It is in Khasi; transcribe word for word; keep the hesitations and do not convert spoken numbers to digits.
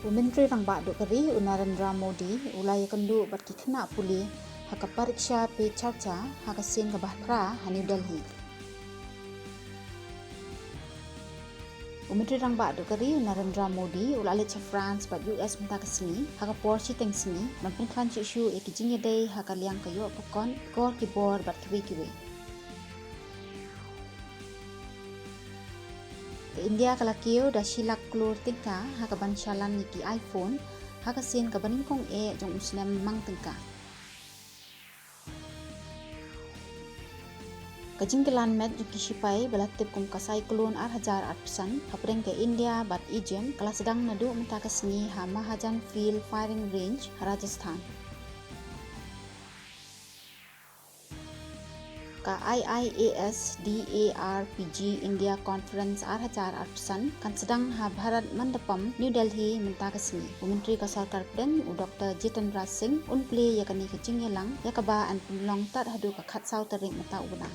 U Myntri Rangbah Duh ka ri u Narendra Modi u la ïakynduh bad ki khynnah pule ha ka Pariksha Pe Charcha ha ka sien kaba phra ha New Delhi. U Myntri Rangbah Duh ka ri u Narendra Modi u la leit sha France bad U S mynta ka sngi ha ka por shiteng sngi ban pynkhlaiñ shuh shuh ïa ki jingïadei ha ka liang ka ïoh ka kot, kor ki bor bad kiwei kiwei. Ka India ka la kiew da shi lak klur tyngka ha kaban shalan ïa ki iPhone ha ka sien kaba nyngkong eh jong u snem mang tyngka. Ka jingkylla met jong ki shipai ba la tip kum ka Cyclone ar hajar arphew san hapdeng ka India bad Egypt ka la sdang naduh mynta ka sngi ha Mahajan Field Firing Range ha Rajasthan. Ka I I A S D A R P G India Conference ar hajar arphew san kan sdang ha Bharat Mandapam, New Delhi mynta ka sngi. U Myntri ka Sorkar Pdeng u Doctor Jitendra Singh un plie ïa kane ka jingïalang ïa kaba yn pynlong tad haduh ka khatsaw tarik mynta u bnai.